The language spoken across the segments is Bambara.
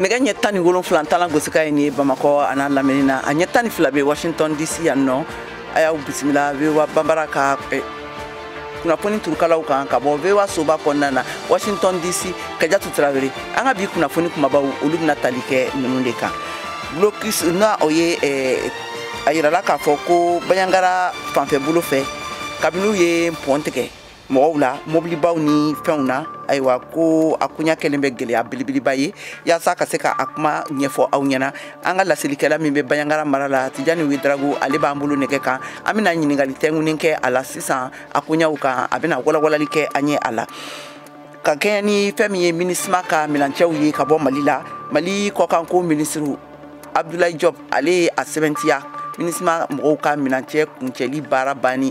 Nɛgɛ ɲɛ 17 talan gosikan ye nin ye Bamakɔ a n'a lamini na, a ɲɛ 12 bɛ Washington DC yan nɔ. A y'aw bisimila VOA Banbara ka kunnafoni turukalaw kan ka bɔ VOA soba kɔnɔna na Washington DC. Kajatu Tarawele, an ka bi kunnafoni kumabaw olu bɛna tali kɛ ninnu de kan. Blocus n'a o ye, a yirala k'a fɔ ko Bandiagara fanfɛ bolo fɛ, kabini u ye pɔn tigɛ mɔgɔw la mobilibaw ni fɛnw na, ayiwa ko a koɲa kɛlen bɛ gɛlɛya belebeleba ye. Yaasa ka se ka a kuma ɲɛfɔ aw ɲɛna, an ka laselikɛla min bɛ Bandiagara mara la, Tijani Ouédraogo, ale b'an bolo nɛgɛ kan. An bɛna ɲininkali tɛnkunnen kɛ a la sisan a koɲaw kan, a bɛna walawalali kɛ an ye a la. Ka kɛɲɛ ni fɛn min ye MINUSMA ka milancɛw ye ka bɔ Mali la, Mali kɔkanko minisiriw Abdoulaye Diop, ale ye a sɛbɛntiya MINUSMA mɔgɔw ka milancɛ kuncɛli baara banni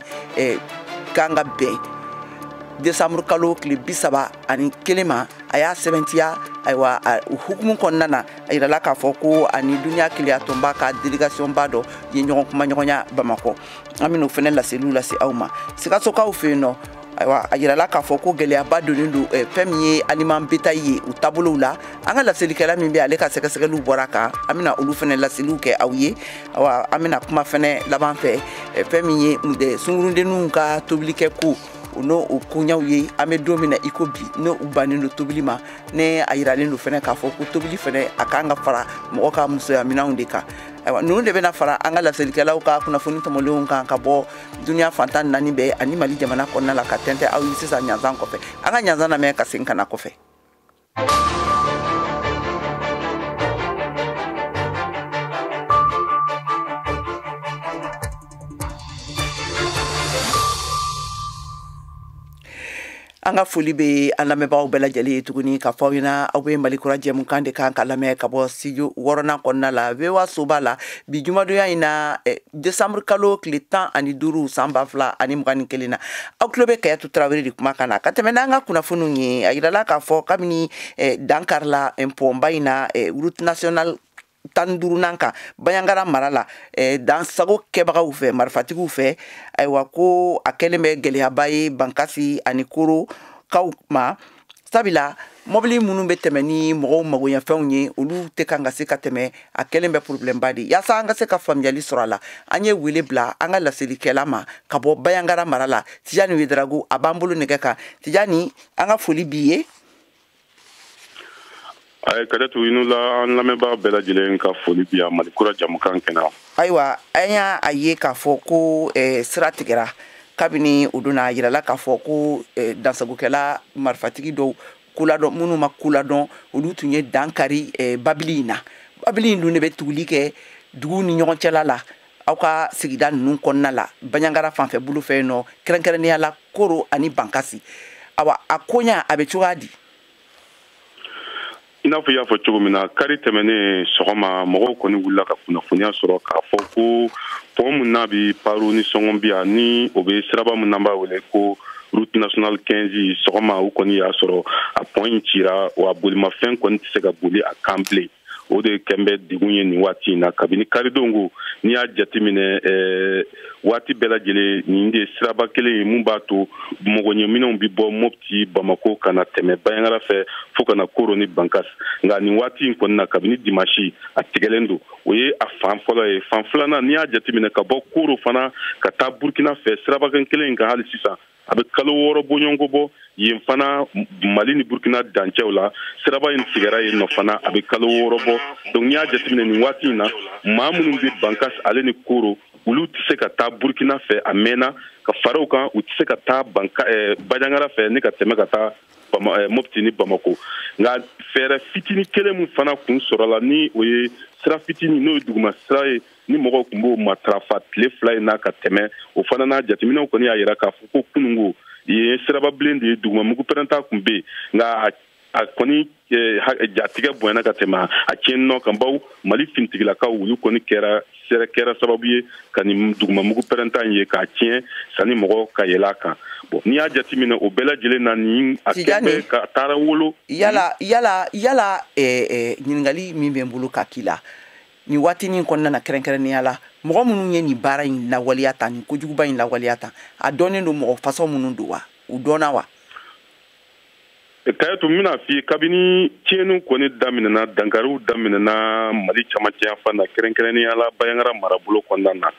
kan ka bɛn décembre kalo tile 31 ma. A y'a sɛbɛntiya. Ayiwa, o hukumu kɔnɔna na, a yirala k'a fɔ ko ani duniya keleyatɔnba ka délégation ba dɔ ye ɲɔgɔn kumaɲɔgɔnya Bamakɔ. An bɛn'o fɛnɛ laseliw lase aw ma. Sikasokaw fɛ yen nɔ, ayiwa, a yirala k'a fɔ ko gɛlɛyaba donnen don fɛn min ye aliment bétail ye u taabolow la. An ka laselikɛla min bɛ, ale ka sɛgɛsɛgɛliw bɔra kan, an bɛna olu fɛnɛ laseliw kɛ aw ye. Ayiwa, an bɛna kuma fɛnɛ laban fɛ, fɛn min ye sungurudenninw ka tobilikɛ ko o n'o o koɲaw ye. An bɛ don min na i ko bi, n'o u bannen don tobili ma, ne a yiralen don fɛnɛ k'a fɔ ko tobili fɛnɛ a kan ka fara mɔgɔ ka musoya minɛnw de kan. Ayiwa, ninnu de bɛna fara an ka laselikɛlaw ka kunnafoni tɔmɔlenw kan ka bɔ duniya fantan naani bɛɛ ani Mali jamana kɔnɔna la, ka tɛntɛn aw ye sisan ɲanzan kɔfɛ. An ka ɲanzan lamɛn ka segin ka na kɔfɛ. An ka foli bɛ an lamɛnbagaw bɛɛ lajɛlen ye tuguni, ka fɔ aw ɲɛna aw bɛ Mali kura jɛmukan de kan ka lamɛn ka bɔ studio wɔɔrɔnan kɔnɔna la, VOA soba la, bi jumadonya in na, décembre kalo tile 15 san 2021 na. Aw tulo bɛ Kayatu Tarawele de kuma kan na. Ka tɛmɛ n'an ka kunnafoniw ye, a yirala k'a fɔ kabini dankarila pɔnba in na, route nationale 15nan kan Bandiagara mara la, dansago kɛbagaw fɛ, marifatigiw fɛ, ayiwa ko a kɛlen bɛ gɛlɛyaba ye Bankasi ani Koro kaw ma, sabula mɔbili minnu bɛ tɛmɛ ni mɔgɔw magoɲɛfɛnw ye, olu tɛ kan ka se ka tɛmɛ. A kɛlen bɛ problème ba de. Yaasa an ka se ka faamuyali sɔrɔ a la, an ye wele bila an ka laselikɛla ma ka bɔ Bandiagara mara la, Tijani Ouédraogo, a b'an bolo nɛgɛ kan. Tijani, an ka foli b'i ye. Ayi, Kajatu, i la an lamɛnbaa bɛɛ lajɛlen ka foli bi yan Mali kura jamukan kɛnɛ. Ayiwa, an y'a a ye k'a fɔ ko sira tigɛra kabini o donna. A yirala k'a fɔ ko dansagokɛla marifatigi dɔw koladɔn, minnu ma koladɔn, olu tun ye dan kari babili in na. Babili in dun de bɛ tuguli kɛ duguw ni ɲɔgɔn cɛla la aw ka sigida ninnu kɔnɔna la, Bandiagara fanfɛ bolo fɛ yen nɔ, kɛrɛnkɛrɛnnenya la Koro ani Bankasi. Awa, a koɲa a bɛ cogoya di? I n'a fɔ i y'a fɔ cogo min na, kari tɛmɛnen sɔgɔma, mɔgɔw kɔni wulila ka kunnafoniya sɔrɔ k'a fɔ ko pɔn min n'a bɛ Paro ni Sɔngɔnbiya, ni o bɛ siraba min n'an b'a wele ko route nationale 15, sɔgɔma u kɔni y'a sɔrɔ a pɔn in cira, wa bolimafɛn kɔni tɛ se ka boli a kan bilen. O de kɛn bɛ degun ye nin waati in na kabini karidon ko. N'i y'a jateminɛ, waati bɛɛ lajɛlen nin de siraba kelen ye mun b'a to mɔgɔɲɛminɛnw bɛ bɔ Mopti, Bamako, ka na tɛmɛ Bandiagara fɛ fo ka na Koro ni Bankas. Nka nin waati in kɔni na, kabini dimanche, a tigɛlen don. O ye a fan fɔlɔ ye. Fan filanan, n'i y'a jateminɛ, ka bɔ Koro fana ka taa Burkina fɛ, sirabakan kelen in kan, hali sisan a bɛ kalo 6 bɔɲɔgɔnko bɔ. Yen fana, Mali ni Burkina dancɛw la, siraba in tigɛra yen nɔ fana, a bɛ kalo 6 bɔ. Donc n'i y'a jateminɛ nin waati in na, maa minnu bɛ Bankas ale ni Koro, olu tɛ se ka taa Burkina fɛ a mɛnna. Ka fara o kan, u tɛ se ka taa Banka Bandiagara fɛ ni ka tɛmɛ ka taa Mopti ni Bamako. Nka fɛɛrɛ fitinin kelen min fana kun sɔrɔla, ni o ye sira fitinin, n'o ye duguma sira ye, ni mɔgɔw tun b'o matarafa tile 2 in na ka tɛmɛ, o fana n'a jateminɛw kɔni y'a yira k'a fɔ ko kununko yen siraba bilen de ye, duguma mugu pɛrɛnta tun bɛ yen, nka a kɔni jatigɛ bonyana ka tɛmɛ a tiɲɛ nɔ kan, bawo Mali finitigilakaw olu kɔni kɛra sababu ye ka nin duguma mugu pɛrɛnta in ye k'a tiɲɛ sanni mɔgɔ ka yɛlɛ a kan. Bon, n'i y'a jateminɛ o bɛɛ lajɛlen na, nin a kɛ bɛ ka taara wolo. Yala, ɲininkali min bɛ n bolo ka k'i la nin waatinin kɔnɔna na, kɛrɛnkɛrɛnnenya la mɔgɔ minnu ye nin baara in lawaleya ta, nin kojuguba in lawaleya ta, a dɔnnen don mɔgɔ fasɔn minnu don wa? U dɔnna wa? Kayatu, n bɛna f'i ye, kabini tiɲɛniw kɔni daminɛna, dankariw daminɛna Mali camancɛ yanfan na, kɛrɛnkɛrɛnnenya la Bandiagara marabolo kɔnɔna na,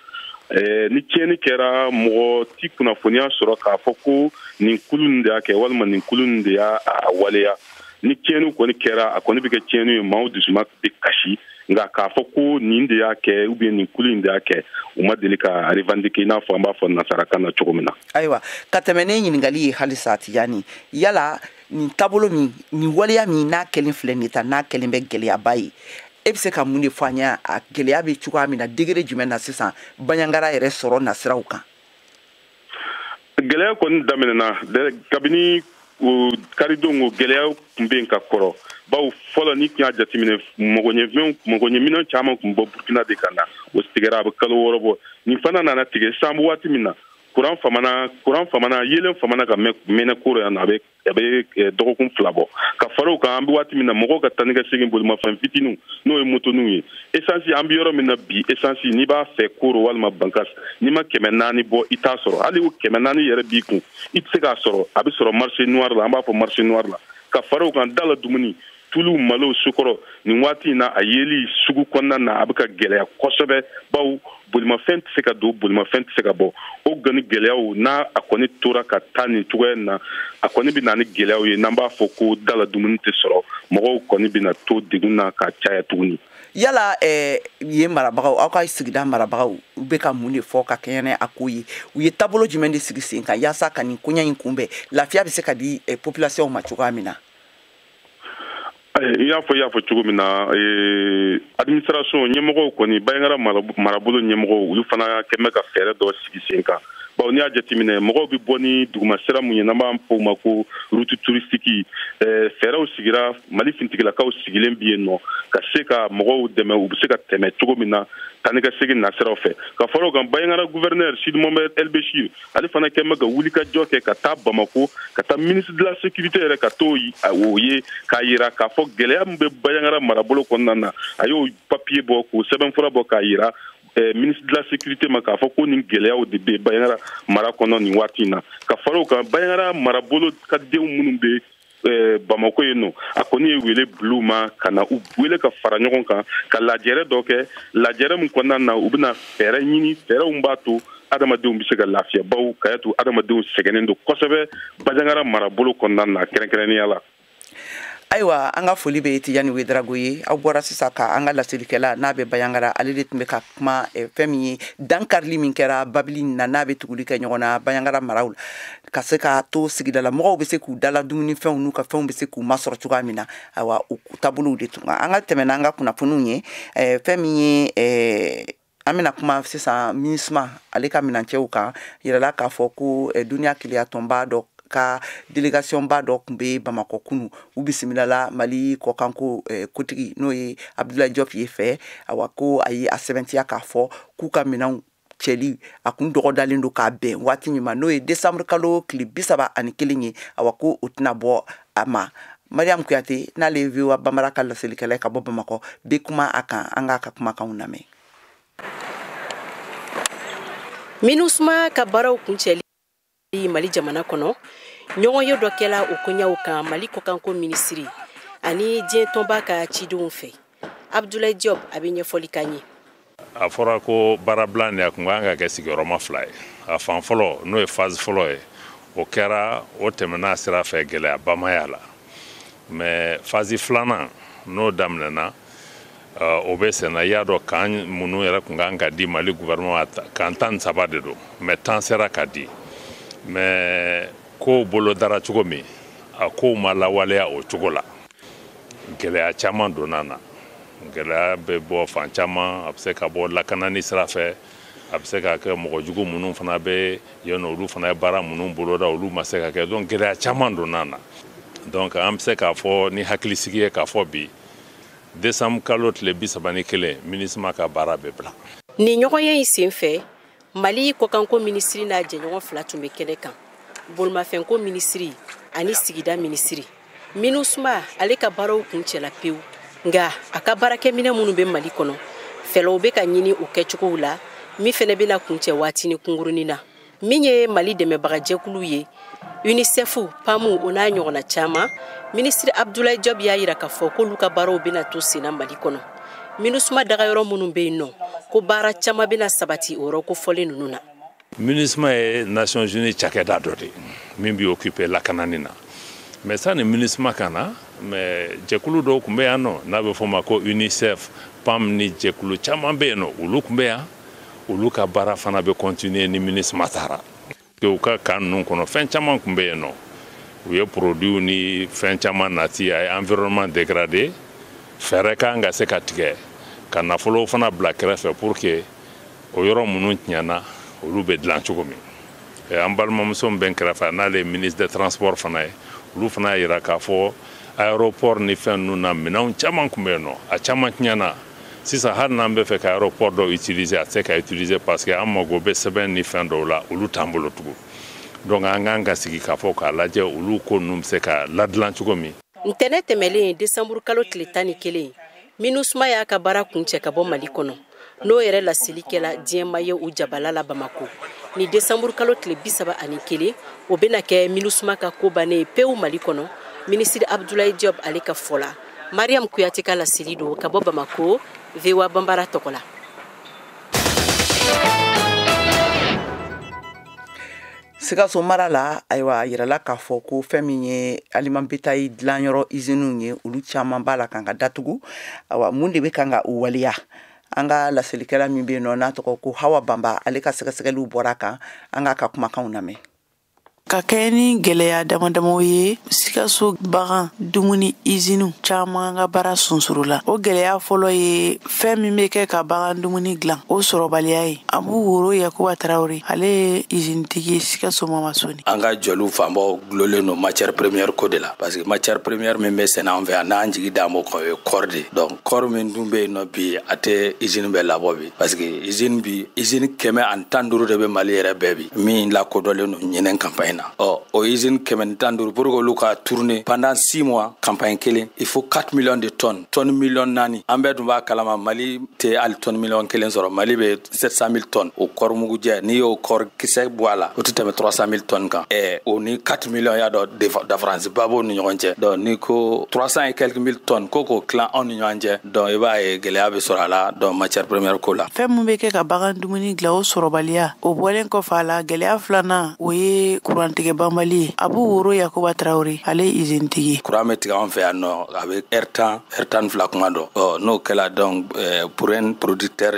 ni tiɲɛni kɛra, mɔgɔ ti kunnafoniya sɔrɔ k'a fɔ ko nin kulu nin de y'a kɛ walima nin kulu nin de y'a waleya. Ni tiɲɛni kɔni kɛra, a kɔni bɛ kɛ tiɲɛni ye, maaw dusuma bɛ kasi, nka k'a fɔ ko nin de y'a kɛ ou bien nin kulu in de y'a kɛ, u ma deli ka revendiquer, i n'a fɔ an b'a fɔ nansarakan na cogo min na. Ayiwa, ka tɛmɛ ne ɲininkali ye halisa, Tijani, yala nin taabolo min, nin waleya min n'a kɛlen filɛ nin ta, n'a kɛlen bɛ gɛlɛyaba ye, e bɛ se ka mun de fɔ an ye, a gɛlɛya bɛ cogoya min na, degré jumɛn na sisan Bandiagara yɛrɛ sɔrɔ nasiraw kan? Gɛlɛya kɔni daminɛna kabini o karidon. O gɛlɛya tun bɛ yen ka kɔrɔ, bawo fɔlɔ, ni tun y'a jateminɛ, mɔgɔɲɛminɛn caman tun bɔ Burukina de ka na. O tigɛra, a bɛ kalo 6 bɔ. Nin fana nana tigɛ sisan. An bɛ waati min na, kuran famana, kuran famana, yelen famana ka mɛnɛ koro yan nɔ, a bɛ dɔgɔkun 2 bɔ. Ka fara o kan, an bɛ waati min na, mɔgɔw ka taa ni ka segin, bolimafɛn fitininw, n'o ye motoninw ye, essence, an bɛ yɔrɔ min na bi, essence, n'i b'a fɛ Koro walima Bankas, n'i ma 400 bɔ, i t'a sɔrɔ. Hali o 400 yɛrɛ b'i kun, i tɛ se k'a sɔrɔ, a bɛ sɔrɔ marché noir la, an b'a fɔ marché noir la. Ka fara o kan, da la dumuni, tulu, malo, sukɔrɔ, nin waati in na, a yeli sugu kɔnɔna na, a bɛ ka gɛlɛya kosɛbɛ, bawo bolimafɛn tɛ se ka don, bolimafɛn tɛ se ka bɔ. O gani gɛlɛyaw n'a a kɔni tora ka taa nin cogoya in na, a kɔni bɛ na ni gɛlɛyaw ye, n'an b'a fɔ ko da la dumuni tɛ sɔrɔ, mɔgɔw kɔni bɛna to degun na ka caya tuguni. Yala yen marabagaw, aw ka sigida marabagaw, u bɛ ka mun de fɔ ka kɛɲɛ ni a ko ye? U ye taabolo jumɛn de sigi sen kan yaasa ka nin koɲɛ in kunbɛn, lafiya bɛ se ka di population ma cogoya min na? I y'a fɔ cogo min na, administration ɲɛmɔgɔw kɔni, Bandiagara marabolo ɲɛmɔgɔw, olu fana kɛn bɛ ka fɛɛrɛ dɔ sigi sen kan, bawo n'i y'a jateminɛ, mɔgɔw bɛ bɔ ni duguma sira mun ye, n'an b'a fɔ o ma ko route touristique, fɛɛrɛw sigira, Mali finitigilakaw sigilen bi yen nɔ ka se ka mɔgɔw dɛmɛ, u bɛ se ka tɛmɛ cogo min na taa ni ka segin nasiraw fɛ. Ka fara o kan, Bandiagara gouverneur Sidi Mohamed El Bechir, ale fana kɛn bɛ ka wulikajɔ kɛ ka taa Bamako, ka taa ministre de la Sécurité yɛrɛ, ka t'o o ye, k'a yira k'a fɔ gɛlɛya min bɛ Bandiagara marabolo kɔnɔna na. A y'o papier bɔ, k'o sɛbɛnfura bɔ, k'a yira ministre de la Sécurité ma k'a fɔ ko nin gɛlɛyaw de bɛ Bandiagara mara kɔnɔ nin waati in na. Ka fara o kan, Bandiagara marabolo ka denw minnu bɛ Bamako yen nɔ, a kɔni ye wele bil'u ma ka na u wele ka fara ɲɔgɔn kan ka lajɛrɛ dɔ kɛ, lajɛrɛ min kɔnɔna na, u bɛna fɛɛrɛ ɲini, fɛɛrɛw min b'a to adamadenw bɛ se ka lafiya, bawo Kayatu, adamadenw sɛgɛnnen don kosɛbɛ Bandiagara marabolo kɔnɔna na, kɛrɛnkɛrɛnnenya la. Ayiwa, an ka foli bɛ Tijani Wedarago ye. Aw bɔra sisan ka an ka laselikɛla n'a bɛ Bandiagara, ale de tun bɛ ka kuma fɛn min ye dankarili min kɛra babili na, n'a bɛ tuguli kɛ ɲɔgɔn na Bandiagara maraw la, ka se ka to sigidala mɔgɔw bɛ se k'u dala dumunifɛnw n'u ka fɛnw bɛ se k'u masɔrɔ cogoya min na. Ayiwa, o taabolow de tun kan. An ka tɛmɛ n'an ka kunnafoniw ye. Fɛn min ye, an bɛna kuma sisan MINUSMA, ale ka minancɛw kan. Yirala k'a fɔ ko duniya keleya tɔnba dɔ ka délégation ba dɔ tun bɛ Bamakɔ kunu. U bisimilala Mali kɔkanko kotigi, n'o ye Abdoulaye Diop ye fɛ. Awa, ko a ye a sɛbɛntiya k'a fɔ k'u ka minɛnw cɛli a kun dɔgɔdalen don k'a bɛn waati min ma, n'o ye décembre kalo tile 31 ye. Awa, ko o tɛna bɔ a ma. Mariam Kuyate, n'ale ye VOA Bambara ka laselikɛla ye ka bɔ Bamakɔ, bɛ kuma a kan. An k'a ka kumakanw lamɛn. MINUSMA ka baaraw kuncɛli Mali jamana kɔnɔ, ɲɔgɔn ye dɔ kɛla o koɲaw kan Mali kɔkanko minisiri ani diɲɛ tɔnba ka cidenw fɛ. Abdoulaye Diop, a bɛ ɲɛfɔli k'an ye. A fɔra ko baarabila nin, a kun kan ka kɛ sigiyɔrɔma fila ye. A fan fɔlɔ, n'o ye phase fɔlɔ ye, o kɛra, o tɛmɛna sira fɛ, gɛlɛyaba ma y'a la. Mais phase filanan, n'o daminɛna, o bɛ senna. I y'a dɔn, camp minnu yɛrɛ kun kan ka di Mali gouvernement, camp 13 de don, mais 10 sera ka di. Mais kow bolo dara cogo min, a kow ma lawaleya o cogo la. Gɛlɛya caman donna na. Gɛlɛya bɛ bɔ fan caman. A bɛ se ka bɔ lakanani sira fɛ, a bɛ se ka kɛ mɔgɔ jugu minnu fana bɛ yen nɔ, olu fana ye baara minnu boloda, olu ma se ka kɛ. Donc gɛlɛya caman donna na. Donc an bɛ se k'a fɔ ni hakilisigi ye k'a fɔ bi, décembre kalo tile 31, MINUSMA ka baara bɛ bila. Nin ɲɔgɔnye in sen fɛ, Mali kɔkanko minisiri n'a jɛɲɔgɔn fila tun bɛ kɛnɛ kan, bolimafɛnko minisiri ani sigida minisiri. MINUSMA, ale ka baaraw kun cɛla pewu, nka a ka baarakɛminɛ minnu bɛ Mali kɔnɔ, fɛlɛw bɛ ka ɲini o kɛcogow la, min fɛnɛ bɛna kuncɛ waatini kunkurunin na. Min ye Mali dɛmɛbagajɛkulu ye, UNICEF, PAMU o n'a ɲɔgɔnna caman. Minisiri Abdoulaye Diop y'a jira k'a fɔ k'olu ka baaraw bɛna to senna Mali kɔnɔ. MINUSMA dagayɔrɔ minnu bɛ yen nɔ, ko baara caman bɛna sabati o yɔrɔ kofɔlen ninnu na. MINUSMA ye Nations Unies cakɛda dɔ de ye min bɛ occupé lakanani na. Mais sani MINUSMA ka na, mais jɛkulu dɔw tun bɛ yan nɔ n'a bɛ fɔ o ma ko UNICEF, PAM ni jɛkulu caman bɛ yen nɔ, olu tun bɛ yan. Olu ka baara fana bɛ continuer ni MINUSMA taara. U ka camp ninnu kɔnɔ fɛn caman tun bɛ yen nɔ. U ye produits ni fɛn caman nati, a ye environnement dégradé. Fɛɛrɛ kan ka se ka tigɛ ka nafolo fana bila kɛrɛfɛ pour que o yɔrɔ minnu tiɲɛna olu bɛ dilan cogo min. An balimamuso min bɛ n kɛrɛfɛ n'ale ye ministre des transports fana ye, olu fana y'a jira k'a fɔ aéroport ni fɛn ninnu na minɛnw caman tun bɛ yen nɔ, a caman tiɲɛna. Sisan hali n'an bɛ fɛ ka aéroport dɔw utiliser, a tɛ se ka utiliser parce que an mago bɛ sɛbɛn ni fɛn dɔw la, olu t'an bolo tugun. Donc an kan ka sigi k'a fɔ k'a lajɛ olu ko ninnu bɛ se ka ladilan cogo min. Ntɛnɛn tɛmɛlen décembre kalo tile 11, MINUSMA y'a ka baara kuncɛ ka bɔ Mali kɔnɔ. N'o yɛrɛ laseli kɛla diɲɛmaa ye u jabala la Bamako. Ni décembre kalo tile 31, o bɛna kɛ MINUSMA ka ko bannen ye pewu Mali kɔnɔ. Minisiri Abdoulaye Diop ale ka fɔ la. Mariam Kuyate ka laseli don ka bɔ Bamako, VOA Banbara tɔgɔ la. Sikaso mara la, ayiwa, a yirala k'a fɔ ko fɛn min ye aliment bétail dilanyɔrɔ usines ye, olu caman b'a la kan ka datugu. Ayiwa, mun de bɛ kan ka o waleya? An ka laselikɛla min bɛ yen nɔ n'a tɔgɔ ko Hawa Banba, ale ka sɛgɛsɛgɛliw bɔra a kan. An k'a ka kumakanw lamɛn. Ka kɛɲɛ ni gɛlɛya damadamaw ye, Sikaso bagan dumuni iziniw caman ka baara sunsurula. O gɛlɛya fɔlɔ ye fɛn min bɛ kɛ ka bagan dumuni dilan, o sɔrɔbaliya ye. Abu Woro Yakuba Tarawele, ale ye izinitigi ye Sikaso Mamasoni. An ka jɔliw fanbaw gulolen don matière première ko de la, parce que matière première min bɛ sɛnɛ an fɛ yan n'an jigi d'an b'o kan, o ye kɔɔri de. Donc kɔɔri min dun bɛ yen nɔ bi, a tɛ usine bɛɛ labɔ bi, parce que usine bi, usine 115 de bɛ Mali yɛrɛ bɛɛ bi min lakodɔnlen don ɲinɛn campagne na. Ɔ, o usine 115, pour que olu ka tourner pendant 6 mois campagne kelen, il faut 4 millions de tonnes, tonne million 4. An bɛɛ dun b'a kalama, Mali tɛ hali tonne million kelen sɔrɔ. Mali bɛ 700 000 tonnes. O kɔɔri mugujɛ, n'i y'o kɔɔri kisɛ bɔ a la, o tɛ tɛmɛ 300 000 tonnes kan. Ɛ, o ni 4 millions, y'a dɔn différence ba b'o ni ɲɔgɔn cɛ. Donc n'i ko 300 et quelques mille tonnes ko k'o tilan anw ni ɲɔgɔn cɛ, donc i b'a ye gɛlɛya bɛ sɔrɔ a la, donc matière première ko la. Fɛn min bɛ kɛ ka bagan dumuni dilan, o sɔrɔbaliya, o bɔlen kɔfɛ a la, gɛlɛya filanan o ye kurantigɛ banbali ye. Abu Woro Yakuba Tarawele, ale ye izinitigi ye. Kuran bɛ tigɛ anw fɛ yan nɔ, a bɛ heure 10, heure 12 kuma dɔ. Ɔ, n'o kɛla, donc pour un producteur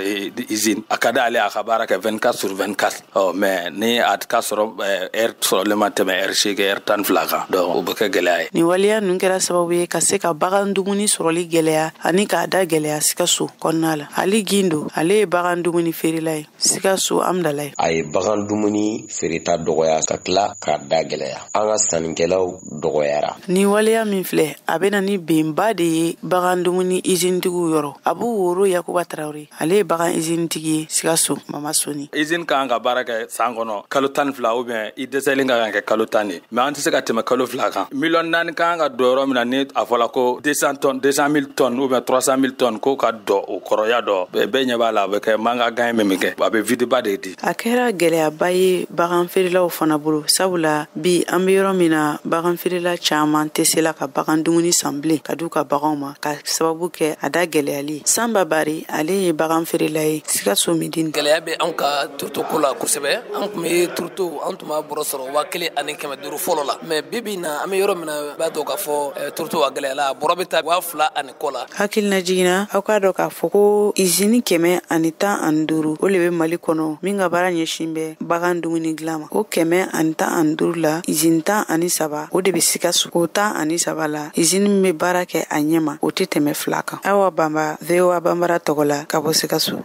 usine, a ka d'ale a ka baara kɛ 24 sur 24. Ɔ, mais ni a ka sɔrɔ heure sɔrɔlen ma tɛmɛ heure 8, heure 12 kan, donc o bɛ kɛ gɛlɛya ye. Nin waleya ninnu kɛra sababu ye ka se ka bagan dumuni sɔrɔli gɛlɛya ani k'a da gɛlɛya Sikaso kɔnɔna la. Ali Gindo, ale ye bagan dumuni feerela ye Sikaso Amdalaye. A ye bagan dumuni feereta dɔgɔya ka tila k'a da gɛlɛya, an ka sannikɛlaw dɔgɔyara. Nin waleya min filɛ, a bɛ na ni benba de ye bagan dumuni izinitigiw yɔrɔ. Abu Woro Yakuba Tarawele, ale ye bagan izinitigi ye Sikaso Mamasoni. Usine kan ka baara kɛ san kɔnɔ kalo 12, ou bien i dɛsɛlen ka kan kɛ kalo 10 de, mais an tɛ se ka tɛmɛ kalo 2 kan. Miliyɔn 4 kan ka don yɔrɔ min na, ni a fɔla ko 200 tonnes, 200 000 tonnes ou bien 300 000 tonnes ko ka dɔ o kɔrɔya dɔ, bɛɛ ɲɛ b'a la, a bɛ kɛ manque à gagner min kɛ, a bɛ vide ba de di. A kɛra gɛlɛyaba ye bagan feerelaw fana bolo, sabula bi an bɛ yɔrɔ min na, bagan feerela caman tɛ se la ka bagan dumuni san bilen ka d'u ka baganw ma, ka sababu kɛ a da gɛlɛyali. Sanba Bari, ale ye bagan feerela ye Sikaso Midini. Gɛlɛya bɛ anw ka tourteau ko la kosɛbɛ. An tun bɛ tourteau, an tun b'a bɔrɔ sɔrɔ 1500 fɔlɔ la, mais bi bi in na, an bɛ yɔrɔ min na, i b'a dɔn k'a fɔ tourteau a gɛlɛyala, a bɔrɔ bɛ taa 2000 ani kɔ la. Hakilina jiginna, aw k'a dɔn k'a fɔ ko izini 115 o de bɛ Mali kɔnɔ min ka baara ɲɛsin bɛ bagan dumuni dilan ma. O 115 la, izini 13 o de bɛ Sikaso. O 13 la, izini min bɛ baara kɛ a ɲɛ ma, o tɛ tɛmɛ 2 kan. Awa Banba, VOA Banbara tɔgɔ la ka bɔ Sikaso.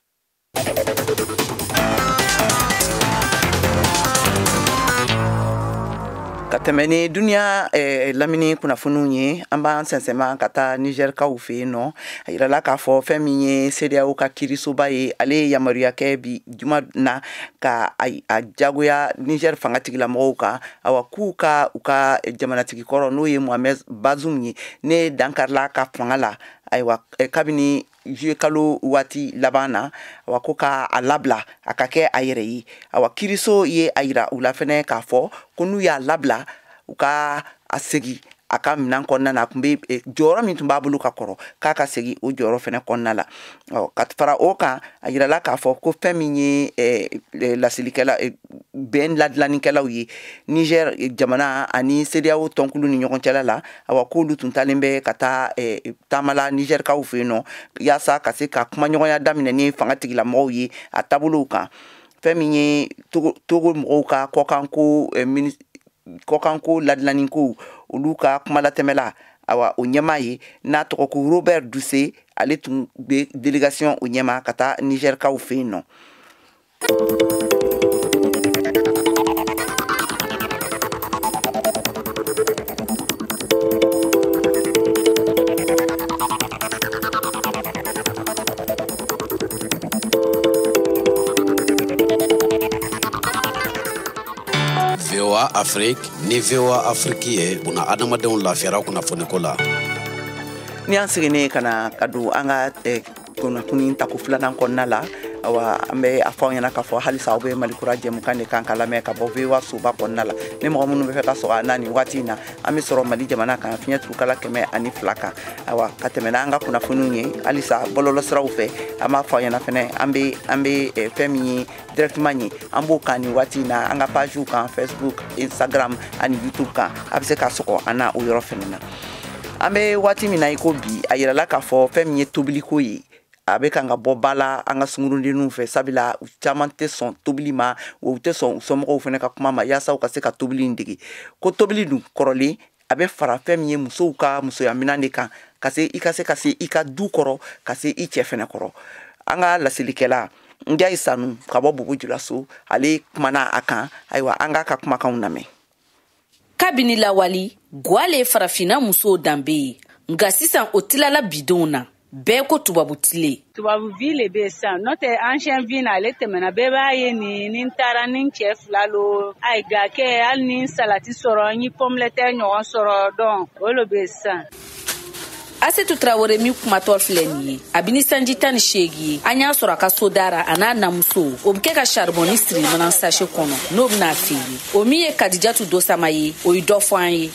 Ka tɛmɛ ni duniya lamini kunnafoniw ye, an b'an sɛnsɛnma ka taa Nizɛrikaw fɛ yen nɔ. A yirala k'a fɔ fɛn min ye CEDEAO ka kiirisoba ye, ale ye yamaruya kɛ bi juma na ka a jagoya Nizɛri fanga tigilamɔgɔw kan, awa k'u ka u ka jamanatigi kɔrɔ n'o ye Mohamed Bazoum ye, ne dankarila ka fanga la, ayiwa, kabini juillet kalo waati laban na, awa ko ka a labila a ka kɛ a yɛrɛ ye. Awa, kiiriso ye a yira u la fɛnɛ k'a fɔ ko n'u y'a labila u ka a segin a ka minɛn kɔnɔna na, a tun bɛ jɔyɔrɔ min tun b'a bolo ka kɔrɔ, k'a ka segin o jɔyɔrɔ fɛnɛ kɔnɔna la. Ɔ, ka fara o kan, a yirala k'a fɔ ko fɛn min ye lasilikɛla bɛn ladilannikɛlaw ye Niger jamana ani CEDEAO tɔnkulu ni ɲɔgɔn cɛla la, awa k'olu tun talen bɛ ka taa taama la Nigerkaw fɛ yen nɔ, yaasa ka se ka kumaɲɔgɔnya daminɛ ni fanga tigilamɔgɔw ye a taabolow kan. Fɛn min ye Togo mɔgɔw ka kɔkanko ladilanni-ko olu ka kumalatɛmɛla, awa o ɲɛmaa ye n'a tɔgɔ ko Robert Dussey, ale tun bɛ délégation o ɲɛma ka taa Nigerkaw fɛ yen nɔ. VOA Afrique ni VOA Afrique ye buna adamadenw lafiyara kunnafoniko la. Ni an seginnen ka na ka don an ka kunnafoni tako filanan kɔnɔna la, awa an bɛ a fɔ aw ɲɛna k'a fɔ halisa aw bɛ Malikura jɛmukan de kan ka lamɛn ka bɔ VOA soba kɔnɔna la. Ni mɔgɔ minnu bɛ fɛ ka sɔgɔ an na nin waati in na, an bɛ sɔrɔ Mali jamana kan fiɲɛ turukala 102 kan. Awa ka tɛmɛ n'an ka kunnafoniw ye halisa bɔlɔlɔsiraw fɛ, an b'a fɔ aw ɲɛna fɛnɛ an bɛ fɛn min ye directement ye, an b'o kan nin waati in na an ka pagew kan, Facebook, Instagram ani YouTube kan, a bɛ se ka sɔgɔ an na o yɔrɔ fɛnɛ na. An bɛ waati min na i ko bi, a yirala k'a fɔ fɛn min ye tobiliko ye, a bɛ kan ka bɔ ba la an ka sunkurudenninw fɛ, sabula u caman tɛ sɔn tobili ma, wa u tɛ sɔn u somɔgɔw fana ka kuma ma yaasa u ka se ka tobili in dege. Ko tobili dun kɔrɔlen a bɛ fara fɛn min ye musow ka musoya minɛn de kan, ka se i ka se ka se i ka du kɔrɔ, ka se i cɛ fɛnɛ kɔrɔ. An ka lasilikɛla Ndiaye Sanu ka bɔ Bobo Julaso, ale kumana a kan. Ayiwa, an k'a ka kumakanw lamɛn. Kabini lawali, gwa le farafinna musow danbe ye, nka sisan o tilala bidenw na, bɛɛ ko tubabu tile. Tubabu vie le bɛ sisan, n'o tɛ ancien vie na ale tɛmɛna, bɛɛ b'a ye nin ni n taara ni n cɛ fila lo, ayi ga kɛ hali ni salati sɔrɔ, n ye pomme de terre ɲɔgɔn sɔrɔ, donc o le bɛ sisan. Asetu Tarawele min kumatɔ filɛ nin ye, a bɛ ni sanji 18 ye, an y'a sɔrɔ a ka so dara a n'a namuso, o bɛ kɛ ka saribɔn ni siri mana sachet kɔnɔ n'o bɛna feere. O min ye Kadijatu Dosama ye, o ye dɔ fɔ an ye.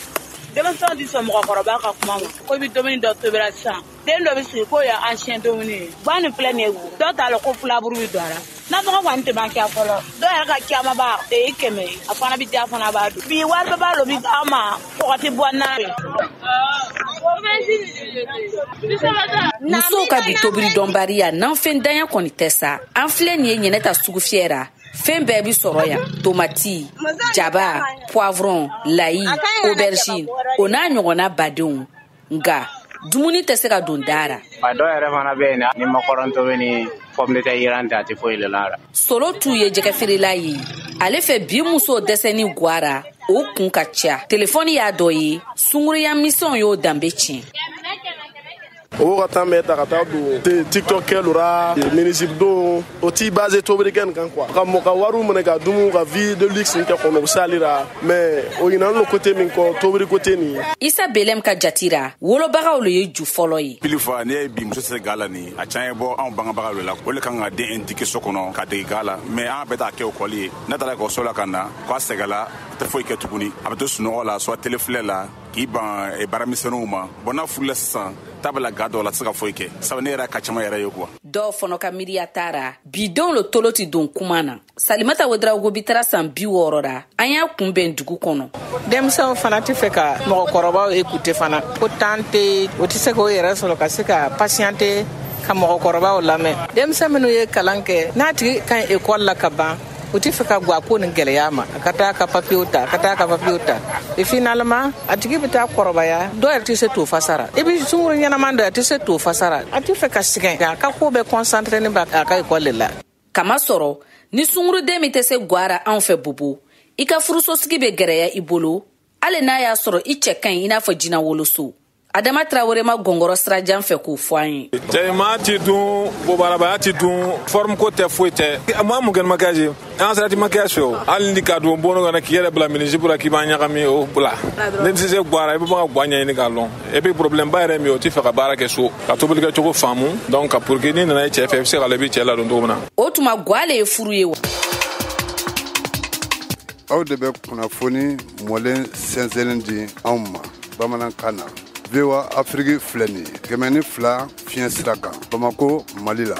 Denmisɛnw tɛ sɔn mɔgɔkɔrɔba ka kuma ma, ko i bɛ dumuni dɔ tobira sisan, den dɔ bɛ sigi k'o ye ancien dumuni ye. Ba nin filɛ nin ye, dɔw t'a lɔn ko filaburu bɛ don a la. Nasɔngɔ kɔni tɛ ban kɛ fɔlɔ, dɔw yɛrɛ ka caman ba o ye 100 ye, a fana bɛ diya fana b'a dun. Bi wari bɛɛ b'a lɔ bi d'aw ma, kɔgɔ tɛ bɔ n'a ye. Musow ka bi tobili dɔnbariya nanfɛn danya kɔni tɛ sa. An filɛ nin ye ɲɛnɛ ta sugu fiyɛ ra, fɛn bɛɛ bi sɔrɔ yan, tomati, jaba, poivron, layi, aubergine, o n'a ɲɔgɔnna badenw. Nka dumuni tɛ se ka don da ra. A dɔw yɛrɛ fana bɛ yen, ni makɔrɔni tobi ni pomme de terre yiran tɛ, a tɛ foyi de la. Solo t'u ye jɛgɛfeerela ye, ale fɛ bi musow dɛsɛni gwara o kun ka ca. Telefɔni y'a dɔ ye, sunkuruya misɛnw y'o danbe tiɲɛ. O ka temps bɛɛ ta ka taa don TikTok kɛlu ra, minisiri don, o t'i basé tobili kɛ nin kan quoi. Ka mɔgɔ ka wariw minɛ ka dumu ka vie de luxe kɛ kɔnɔ, o sali ra, mais o ɲinani lo côté min kɔ, tobili côté nin. Isa Belem ka jatira, wolobagaw le ye ju fɔlɔ ye. Pili fa n'i ye bi muso tɛ se ga la nin, a caman ye bɔ anw bangebagaw de la, o le kan ka den indiquer so kɔnɔ ka dege ga la, mais an bɛɛ t'a kɛ ekɔli ye. N'a taara ekɔliso la ka na, k'a sɛgɛla, a tɛ foyi kɛ tuguni, a bɛ to sunɔgɔ la, soit télé filɛ la, k'i ban baaramisɛnninw ma. Bon, n'a furula sisan, t'a bɛ la ga dɔw la, a tɛ se ka foyi kɛ, sabu ne yɛrɛ ka caman yɛrɛ ye quoi. Dɔw fana ka miiriya taara bidenw lo tolo ti don kuma na. Salimata Ouedraogo bi taara san 60 ra, an y'a kunbɛn dugu kɔnɔ. Denmisɛnw fana tɛ fɛ ka mɔgɔkɔrɔbaw écouter fana, ko temps tɛ, o tɛ se k'o yɛrɛ sɔrɔ ka se ka patienter ka mɔgɔkɔrɔbaw lamɛn. Denmisɛn minnu ye kalan kɛ, n'a tigi ka ɲi école la ka ban, o tɛ fɛ ka gwa ko nin gɛlɛya ma, a ka taa ka papiyew ta, a ka taa ka papiyew ta. Et finalement, a tigi bɛ taa kɔrɔbaya, dɔw yɛrɛ tɛ se to fasara. I bɛ sunkuru ɲɛnaman dɔ, a tɛ se to fasara. A tɛ fɛ ka sɛgɛn, a ka ko bɛɛ concentré ne b'a ka école de la. Kamasɔrɔ ni sunkuruden min tɛ se gwara anw fɛ Bobo, i ka furusosigi bɛ gɛrɛya i bolo, hali n'a y'a sɔrɔ i cɛ ka ɲi i n'a fɔ jinɛ woloso. Adama Traoré ma gɔngɔrɔ sirajan fɛ k'o fɔ an ye. Cɛɲuman ti dun, bobarabaya ti dun, forme ko tɛ foyi tɛ. Maa mun kɛnɛ maquillage, an sira ti maquillage fɛ o. Hali ni ka don bon kɔnɔ k'i yɛrɛ bila mini-jupe la k'i b'a ɲagami o bila. Ne tɛ se gwara, i bɛ bɔ ka gwa ɲɛɲini k'a lɔn. Et puis problème ba yɛrɛ min ye, o tɛ fɛ ka baara kɛ so, ka tobili kɛ cogo faamu. Donc ka pour que n'i nana i cɛ fɛ, i bɛ se ka lɔ i b'i cɛ ladon cogo min na. O tuma gwa le ye furu ye wa? Aw de bɛ kunnafoni mɔlen sɛnsɛnnen di anw ma bamanankan na. VOA Afrique filɛ nin ye 102 fiɲɛ sira kan Bamako, Mali la.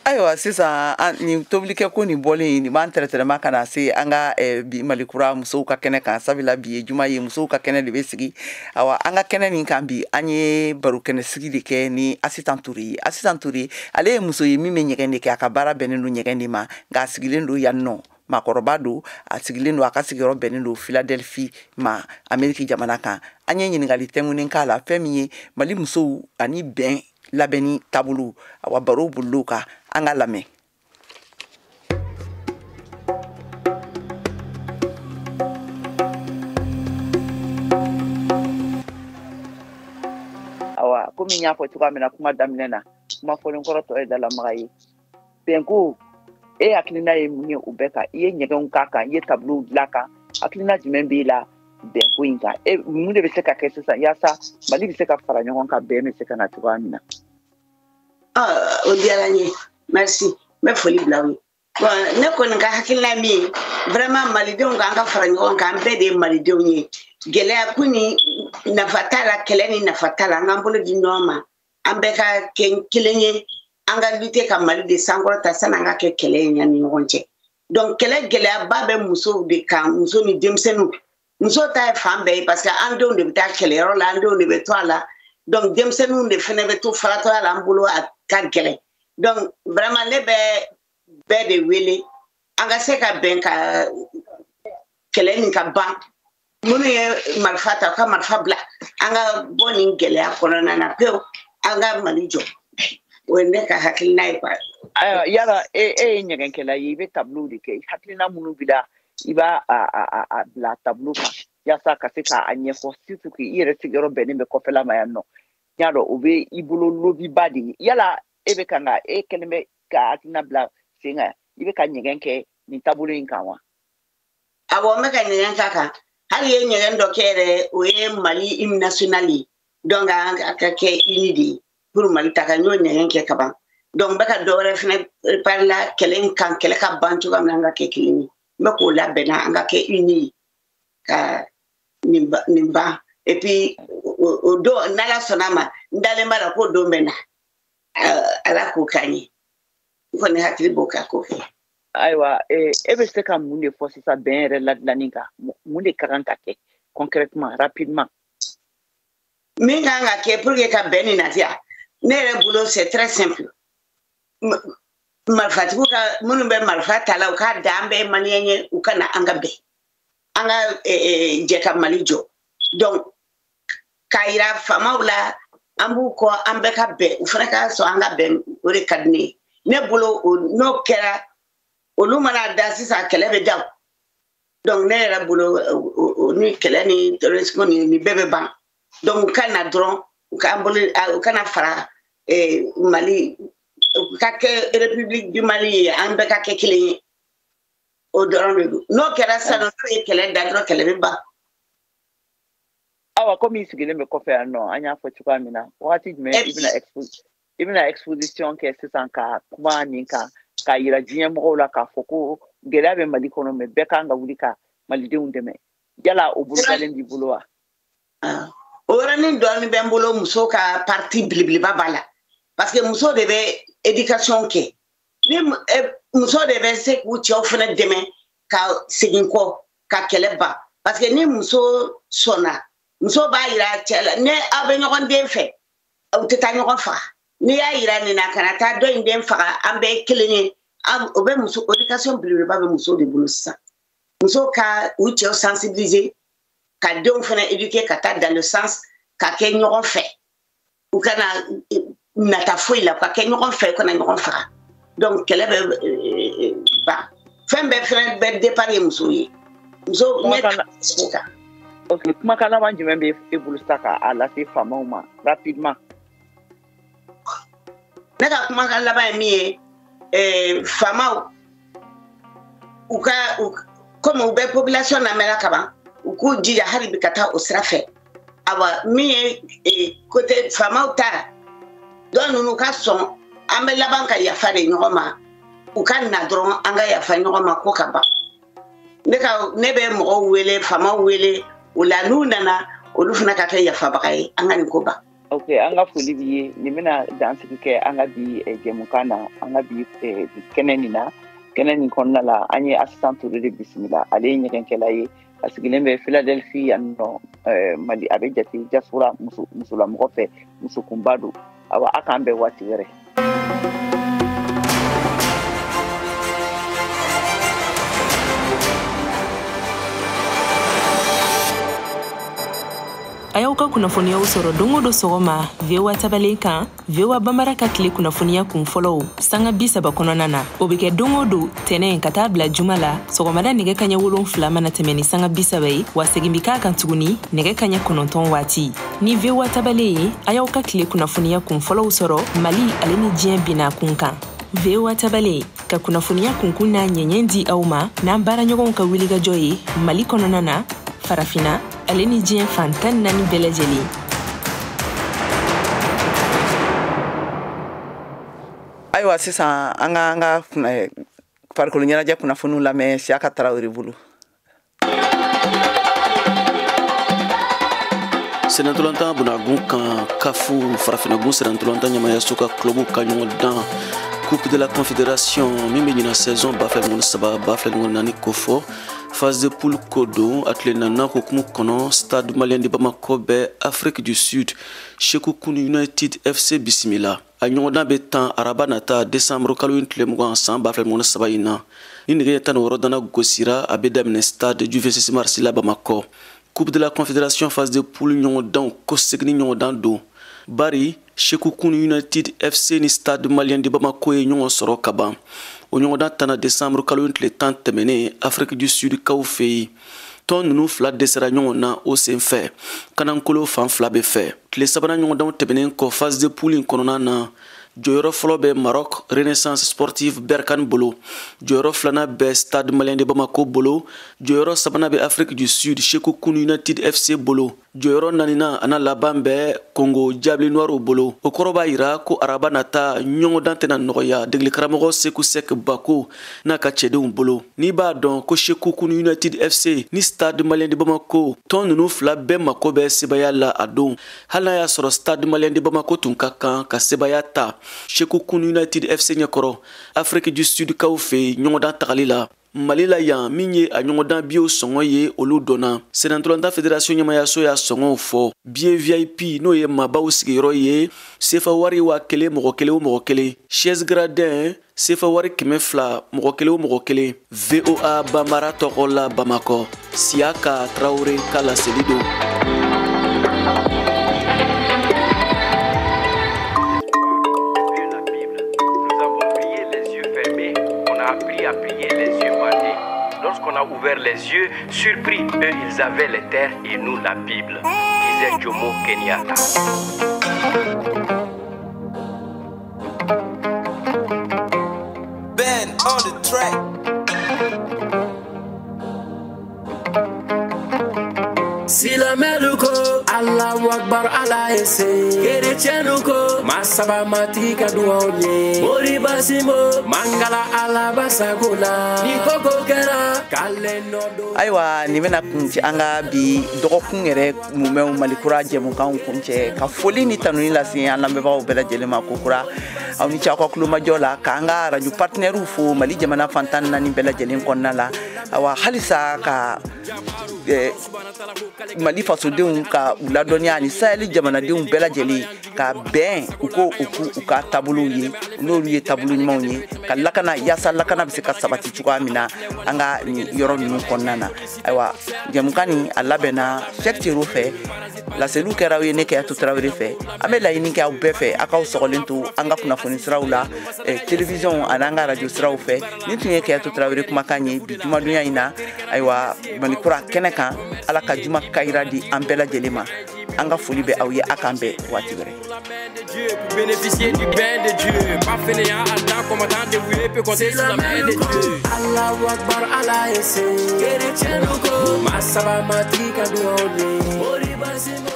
Ayiwa, sisan nin tobilikɛ ko nin bɔlen nin b'an tɛrɛtɛrɛma ka na se an ka bi Malikura musow ka kɛnɛ kan, sabula bi ye juma ye, musow ka kɛnɛ de bɛ sigi. Awa, an ka kɛnɛ nin kan bi, an ye baro kɛnɛ sigi de kɛ ni Asitan Ture ye. Asitan Ture, ale ye muso ye min bɛ ɲɛgɛn de kɛ, a ka baara bɛnnen don ɲɛgɛn de ma, nka a sigilen don yan nɔ, maakɔrɔba don, a sigilen don, a ka sigiyɔrɔ bɛnnen don Philadelphie ma, Ameriki jamana kan. An ye ɲininkali tɛnkunnen k'a la fɛn min ye Mali musow ani bɛn labɛnni taabolo. Awa, baro bolil'o kan, an ka lamɛn. Awa, komi n y'a fɔ cogoya min na kuma daminɛ na, kuma fɔlen kɔrɔ tɔ ye dalamaga ye. Bɛnko, e hakilina ye mun ye o bɛɛ kan? I ye ɲɛgɛnw k'a kan, i ye tableau dilan kan, hakilina jumɛn b'e la bɛnko in kan? E mun de bɛ se ka kɛ sisan yaasa Mali bɛ se ka fara ɲɔgɔn kan, bɛn bɛ se ka na cogoya min na? O diyara n ye, merci, n bɛ foli bila aw ye. Bon, ne kɔni ka hakilina min ye, vraiment, malidenw k'an ka fara ɲɔgɔn kan, an bɛɛ de ye malidenw ye. Gɛlɛya ko ni nafa t'a la, kɛlɛ ni nafa t'a la, an k'an bolo di ɲɔgɔn ma, an bɛɛ ka kɛ kelen ye, an ka lutter ka Mali de sankɔrɔta sani an ka kɛ kɛlɛ ye an ni ɲɔgɔn cɛ. Donc kɛlɛ gɛlɛyaba bɛ musow de kan, muso ni denmisɛnninw. Muso ta ye fan bɛɛ ye, parce que an denw de bɛ taa kɛlɛyɔrɔ la, an denw de bɛ to a la. Donc denmisɛnninw de fɛnɛ bɛ to faratɔya la an bolo, a ka gɛlɛn. Donc vraiment, ne bɛ bɛɛ de wele an ka se ka bɛn ka kɛlɛ nin ka ban. Minnu ye marifa ta, u ka marifa bila, an ka bɔ nin gɛlɛya kɔnɔna na pewu, an ka Mali jɔ. O ye ne ka hakilina ye quoi. Ayiwa, yala e ye ɲɛgɛnkɛla ye, i bɛ tableau de kɛ, hakilina minnu b'i la, i b'a a bila tableau kan yaasa ka se k'a ɲɛfɔ, surtout que i yɛrɛ sigiyɔrɔ bɛnnen bɛ kɔfɛla ma yan nɔ. N y'a dɔn o bɛ i bolo lobiba de ye. Yala e bɛ kan ka, e kɛlen bɛ ka hakilina bila sen kan, i bɛ ka ɲɛgɛn kɛ nin taabolo in kan wa? Awɔ, n bɛ ka ɲɛgɛn k'a kan. Hali ye ɲɛgɛn dɔ kɛ yɛrɛ, o ye Mali hymne national ye. Donc an ka kɛ uni de ye pour Mali ta kan, n y'o ɲɛgɛn kɛ ka ban. Donc n bɛ ka dɔ wɛrɛ fɛnɛ préparer la kɛlɛ in kan, kɛlɛ ka ban cogoya min na, an ka kɛ kelen ye. N bɛ k'o labɛnna, an ka kɛ uni ye ka nin ban. Et puis o don, n'Ala sɔnna a ma, n dalen b'a la k'o don bɛ na. Ala k'o k'an ye. N kɔni hakili b'o kan k'o kɛ. Ayiwa, e bɛ se ka mun de fɔ sisan bɛn yɛrɛ ladilanni kan? Mun de ka kan ka kɛ concrètement, rapidement? Min kan ka kɛ pour que ka bɛn nin nati, ne yɛrɛ bolo, c'est très simple. Marifatigiw ka, minnu bɛ marifa ta la, u k'a da, an bɛɛ ye maliyɛn ye, u ka na an ka bɛn, an ka jɛ ka Mali jɔ. Donc k'a yira faamaw la an b'u kɔ, an bɛɛ ka bɛn, u fana ka sɔn an ka bɛn, o de ka di ne ye. Ne bolo, n'o kɛra, olu mana da sisan, kɛlɛ bɛ da. Donc ne yɛrɛ bolo, ni kɛlɛ ni terrorisme ni bɛɛ bɛ ban. Donc u ka na dɔrɔn, u k'an bolo, u kana fara Mali, u ka kɛ République du Mali ye, an bɛɛ ka kɛ kelen ye. O dɔrɔn de don. N'o kɛra sisan, n'o ye kɛlɛ da dɔrɔn, kɛlɛ bɛ ban. Awa, komi i sigilen bɛ kɔfɛ yan nɔ, an y'a fɔ cogoya min na, wagati jumɛn i bɛna exposition kɛ sisan ka kuma nin kan, k'a yira diɲɛ mɔgɔw la k'a fɔ ko gɛlɛya bɛ Mali kɔnɔ, mɛ bɛɛ kan ka wuli ka malidenw dɛmɛ? Yala o bolodalen b'i bolo wa? O yɔrɔnin dɔɔnin bɛ n bolo. Muso ka partie belebeleba b'a la, parce que muso de bɛ éducation kɛ, ni muso de bɛ se k'u cɛw fana dɛmɛ ka segin kɔ ka kɛlɛ ban, parce que ni muso sɔnna, muso b'a yira cɛ la ni aw bɛ ɲɔgɔn den fɛ, aw tɛ taa ɲɔgɔn faga. N'i y'a yira nin na, kana taa dɔ in den faga, an bɛɛ ye kelen ye. O bɛ muso, éducation belebeleba bɛ muso de bolo sisan. Muso ka u cɛw sensibiliser, ka denw fana éduquer ka taa dans le sens ka kɛ ɲɔgɔn fɛ, u kana nata foyi la, ka kɛ ɲɔgɔn fɛ, u kana ɲɔgɔn faga. Donc kɛlɛ bɛ ban. Fɛn bɛɛ fɛnɛ bɛ départ ye muso ye, muso ɲɛ kan. Ok, kumakan laban jumɛn bɛ e bolo sisan k'a lase faamaw ma rapidement? Ne ka kumakan laban ye min ye, faamaw, u ka, komi u bɛ population lamɛnna ka ban, u k'u jija hali bi ka taa o sira fɛ. Awa, min ye côté faamaw ta dɔw ninnu ka sɔn, an bɛ laban ka yafa de ɲɔgɔn ma. U ka na dɔrɔn, an ka yafa ɲɔgɔn ma ko ka ban. Ne ka ne bɛ mɔgɔw wele, faamaw wele, o la n'u nana olu fana ka kɛ yafabaga ye, an ka nin ko ban. Ok, an ka foli b'i ye. Nin bɛna dansigi kɛ an ka bi jɛmukan na, an ka bi kɛnɛ nin na. Kɛnɛ nin kɔnɔna la, an ye Asitan Ture de bisimila. Ale ye ɲɛgɛnkɛla ye, a sigilen bɛ Philadelphie yan nɔ, Mali. A bɛ jate diaspora musolamɔgɔ fɛ, musokunba don. Awa, a k'an bɛn waati wɛrɛ. A y'aw ka kunnafoniyaw sɔrɔ don o don sɔgɔma VOA tabalen kan, VOA Bambara ka tile kunnafoniya kun fɔlɔw sanga 30 kɔnɔna na. O bɛ kɛ don o don tɛnɛn ka taa bila juma la sɔgɔmada nɛgɛ kaɲɛ 7 mana tɛmɛ ni sanga 30 ye, wa segin bɛ k'a kan tuguni nɛgɛ kaɲɛ 9 waati. Ni VOA tabalen ye, a y'aw ka tile kunnafoniya kun fɔlɔw sɔrɔ Mali ale ni diɲɛ binna kun kan. VOA tabalen ka kunnafoniya kunkun n'a ɲɛɲɛ di aw ma n'an baaraɲɔgɔnw ka wulikajɔ ye Mali kɔnɔna na, Farafina ale ni diɲɛ fan 14 bɛɛ lajɛlen. Ayiwa, sisan an ka an ka farikolo ɲɛnajɛ kunnafoniw lamɛn Siyaka Tarawele bolo. Senatɔlɔntan bunagun kan, kafu farafinagun senatɔlɔntan ɲamayaso ka club ka ɲɔgɔn dan Coupe de la Confédération min bɛ ɲina saison 2023 2024 kofɔ, phase de poule ko don. A tile nana hokumu kɔnɔ, Stade Malien de Bamako bɛ Afrique du Sud Sekhukhune United FC bisimila. A ɲɔgɔndan bɛ tan araba nata, décembre kalo in tile 20, san 2023 in na. Ni nɛgɛ 16 dana gosira, a bɛ daminɛ stade du 26 mars la Bamako. Coupe de la Confédération phase de poule ɲɔgɔndanw kɔseginni ɲɔgɔndan don, bari Sekhukhune United FC ni Stade Malien de Bamako ye ɲɔgɔn sɔrɔ kaban. O ɲɔgɔndan tana décembre kalo in tile 10 tɛmɛnen Afrique du Sud kaw fɛ yen. Tɔn ninnu fila dɛsɛra ɲɔgɔn na o sen fɛ, kanankolo fan fila bɛ fɛ. Tile sabanan ɲɔgɔndanw tɛmɛnen kɔ phase de poule in kɔnɔna na, jɔyɔrɔ fɔlɔ bɛ Maroc Renaissance Sportive Berkane bolo, jɔyɔrɔ filanan bɛ Stade Malien de Bamako bolo, jɔyɔrɔ sabanan bɛ Afrique du Sud Sekhukhune United FC bolo, jɔyɔrɔ naaninan ana laban bɛ Congo Diable Noir bolo. O kɔrɔ b'a yira ko araba nata ɲɔgɔndan tɛna nɔgɔya degeli karamɔgɔ Seku Sek Bako n'a ka cɛdenw bolo. N'i b'a dɔn ko Sekhukhune United FC ni Stade Malien de Bamako, tɔn ninnu fila bɛɛ mako bɛ sebaya la a don. Hali n'a y'a sɔrɔ Stade Malien de Bamako tun ka kan ka sebaya ta Sekhukhune United FC ɲɛkɔrɔ Afrique du Sud kaw fɛ yen ɲɔgɔndan tagali la Mali la yan, min ye a ɲɔgɔndan biyew sɔngɔ ye, olu dɔnna. Senatɔlɔntan fédération ɲɛmayaso y'a sɔngɔw fɔ. Billet VIP, n'o ye maabaw sigiyɔrɔ ye, sefa wari 1000 mɔgɔ kelen o mɔgɔ kelen. Chaise gradin, sefa wari 200 mɔgɔ kelen o mɔgɔ kelen. VOA Bambara tɔgɔ la Bamakɔ, Siyaka Tarawele ka laseli don. Lorsqu'on a ouvert les yeux, surpris, eux, ils avaient les terres et nous la Bible, disait Jomo Kenyatta. Ben on the track. Silamɛlu ko Allahu Akbar, Ala ye se. Kerecɛnnu ko masaba matigi ka duwaw ye. Moriba Simo mangala Ala basago la. Ni koko kɛra k'ale nɔ don. Ayiwa, nin bɛna kuncɛ an ka bi dɔgɔkun yɛrɛ mumɛw Malikura jɛmukanw kuncɛ, ka foli ni tanuni lase an lamɛnbagaw bɛɛ lajɛlen ma kokura. Aw ni ce aw ka kulomajɔ la, k'an ka radio partenaires fo Mali jamana fan 14 bɛɛ lajɛlen kɔnɔna la. Awa, halisa ka Mali fasodenw ka u ladɔnniya ani Sahel jamanadenw bɛɛ lajɛlen ka bɛn u ko u ka taabolow ye, n'olu ye taabolo ɲumanw ye, ka lakana, yaasa lakana bɛ se ka sabati cogoya min na an ka nin yɔrɔ ninnu kɔnɔna na. Ayiwa, jɛmukan nin a labɛnna Cheick Tero fɛ, laseliw kɛra aw ye ne Kayatu Tarawele fɛ. An bɛ laɲini kɛ aw bɛɛ fɛ, aw k'aw sɔgɔlen to an ka kunnafoni siraw la, télévision ani an ka radio siraw fɛ. Nin tun ye Kayatu Tarawele kumakan ye bi jumadonya in na. Ayiwa, Malikura kɛnɛ kan, Ala ka juma kayira di an bɛɛ lajɛlen ma. An ka foli bɛ aw ye, a k'an bɛn waati wɛrɛ. Pour bénéficier du bain de Dieu, pas fainéant, Allah, commandant dévoué, peut compter sur la main de Dieu. Allahu Akbar, Ala ye se. Kerecɛnnu ko masaba matigi ka duwaw ye. Moriba Simo.